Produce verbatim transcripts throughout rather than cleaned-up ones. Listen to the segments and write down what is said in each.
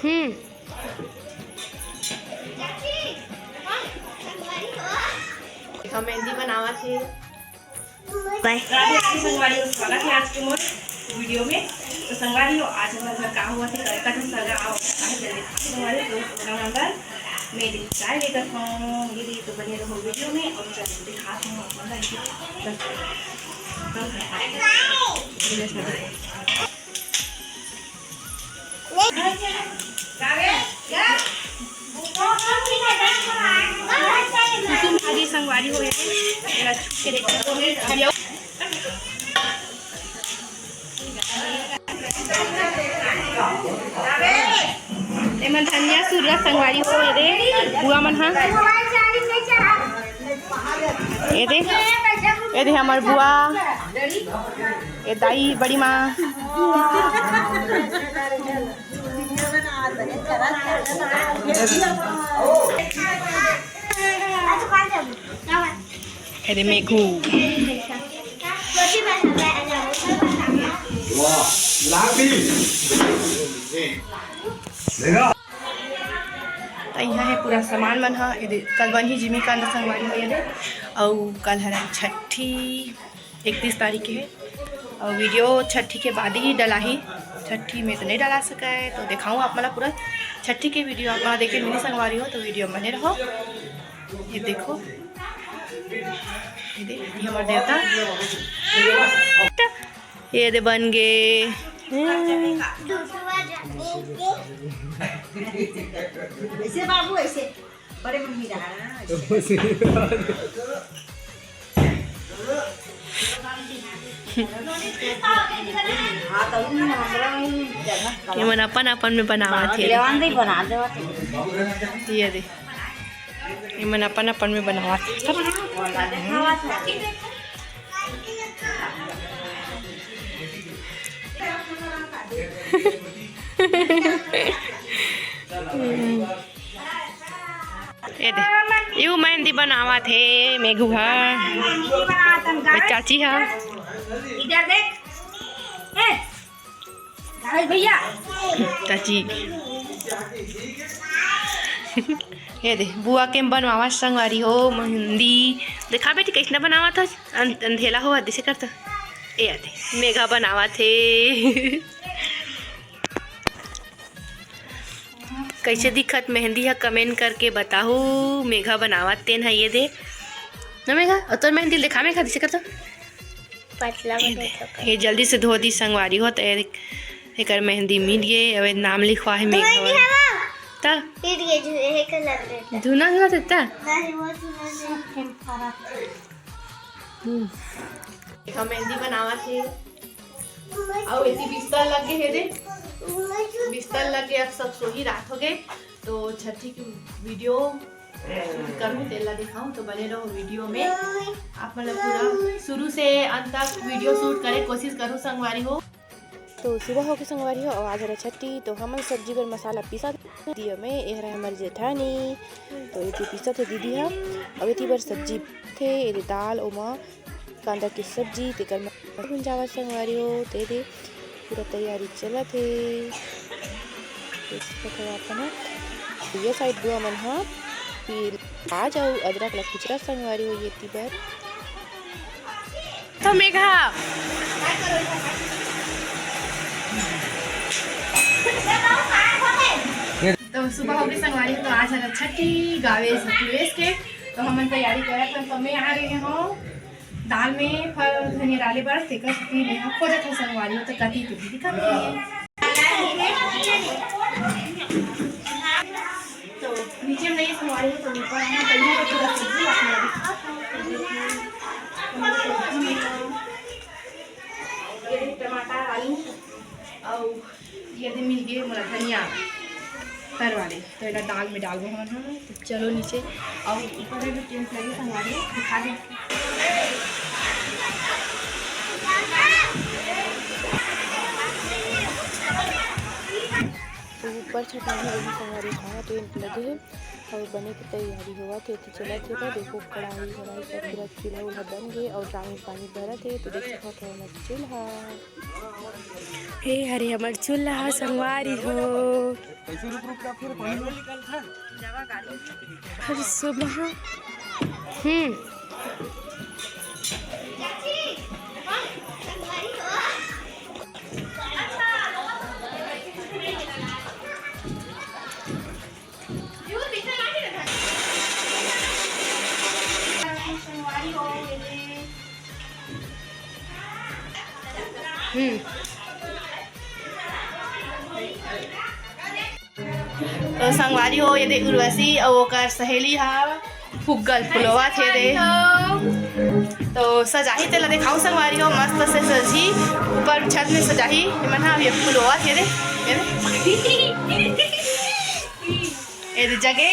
हम्म। हम मेहंदी बनावत हे। बाय। राधे राधे संगवारी हो, स्वागत है आज के मोर वीडियो में। तो संगवारी हो, आज हमारे घर का हुआ थे, कल का जो सगा आओ, आज जल्दी संगवारी हो, तो program अंदर मैं चाय लेकर खाऊँ, ये लिए तो बने रहो वीडियो में और चलो दिखाती हूँ आप लोगों को। बस। कुसुम भाजी संगवारी हो, एला छू के देखो। एमन धनिया सुरत संगवारी हो, एदे बुआ मन हा। एदे, एदे हमर बुआ, ए दाई, बड़ी माँ। अरे मेघू। त इहाँ हे पूरा सामान मन ह। एदे कल बनही जिमी कांदा संगवारी हो एदे, अउ कल हरन छठी। इकतीस तारीख के हे, अउ वीडियो छठी के बाद ही डलाही। छठी में तो नहीं डला सका है, तो देखाऊँ आप मन ला पूरा छठी के वीडियो। आप मन ला देखे मिली संगवारी हो, तो वीडियो में बने रहो। ये देखो, ये देख, ये हमार देवता। ये दे बन गे। ऐसे बाबू, ऐसे। बड़े मम्मी रहा ना। हाँ, तब भी हमरा ही जगह ये मन अपन अपन में बनावत हे। लेवान दे बना देवा तो। ये दे, ये मन अपन अपन में बनावत हे। हम्म। ये दे, यू मेहंदी बनावत हे मेघू हा। ये चाची हा। इधर देख। ए, राहुल भैया। चाची। ये दे, बुआ के बनवावत संगवारी हो मेहंदी। देखा बेटी, कैसना बनावत हस? अन-, अंधेला हो, दिसे करता। ए, आते। मेघा बनावत हे। कैसे दिखत मेहंदी ह, comment करके बताहू। मेघा बनावत तेन ह, ये दे ना मेघा, अउ तोर मेहंदी देखा मेघा, दिसे कर तो। पतला ये बने दे, तो कर। ये जल्दी से धो दी संगवारी हो, तो ये देख, एकर मेहंदी मिल गे। अब नाम लिखवा हे मेघा। धुआं नहीं हवा। त? फिर ये जो ये कलर देता। धुना हुआ देता? नहीं, वो धुना नहीं। हम्म। देखा मेहंदी बनावत हे। अउ एती बिस्तर लग गे हे दे। बिस्तर लग गे, अब सब सोही रात हो गे। तो छठी के वीडियो shoot करूँ, तेला दिखाऊँ, तो बने रहो वीडियो में। आप मन ला पूरा शुरू से अंत तक वीडियो shoot करे कोशिश करूँ संगवारी हो। तो सुबह होके संगवारी हो, अउ आज हरे छठी, तो हमन सब्जी बर मसाला पीसा दियो में, ए हरे हमर जेठानी, तो एती पीसत हे दीदी ह, अउ एती बर सब्जी थे, एती दाल, ओमा कांदा के सब्जी, तेकर में भुन जावत संगवारी हो, ते दे पूरा तैयारी चलत हे। देख सकत हो आप मन ह। ये side बुआ मन ह प्याज अउ अदरक ला कुचरत संगवारी हो, एती बर। तो मेघा। तो सुबह होगे संगवारी, तो आज हरे छठी गाँवे सतुएस के, तो हमन तैयारी करत हन, तो मैं आ गे हौं दाल में फल धनिया डाले बर, तेकर सेती मैं ह खोजत हौं संगवारी हो, तो कति तो दिखत नहीं है। तो नीचे में नहीं संगवारी हो, तो ऊपर आना, बढ़िया से पूरा सब्जी आप लोग दिखात हौं। ये टमाटर, आलू, अउ ये दे मिल गे मोला धनिया तर वाले, तो एला दाल में डालबो हमन ह। तो चलो नीचे, अउ ऊपर में भी टेंट लगे संगवारी, दिखा दे। ऊपर छत में भी वही संगवारी खाना टेंट लगे हे और बने के तैयारी होवत हे। तो चलत हे, तो देखो कढ़ाई वढ़ाई सब पूरा चूल्हा उल्हा बन गए और ड्राम में पानी भरत हे। तो देख सकत हो हमर चूल्हा, हे हरे हमर चूल्हा संगवारी हो। कैसे रुक रुक के फिर पानी निकलता है? हर सुबह। हम्म। हम्म। तो संगवारी हो, ये दे उर्वशी अउ ओकर सहेली हा फुग्गल फुलोवा थे दे। तो सजाही तेला देखाऊ संगवारी हो, मस्त से सजी, ऊपर छत में सजाही। ये मन हा अभी फुलोवा थे दे, ये दे, ये दे जगे।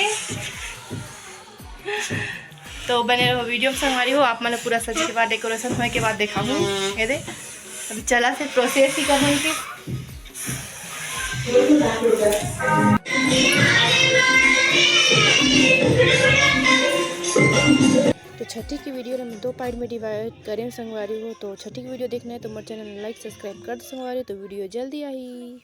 तो बने रहो वीडियो में संगवारी हो, आप मन ला पूरा सज के बाद, डेकोरेशन होए के बाद देखाहूँ। ये दे, अभी चला से प्रोसेस ही करने के। तो छठी की वीडियो ला मैं दो पार्ट में डिवाइड करें संगवारी हो। तो छठी की वीडियो देखना है तो मोर चैनल लाइक सब्सक्राइब कर दो संगवारी हो। तो वीडियो जल्दी आई।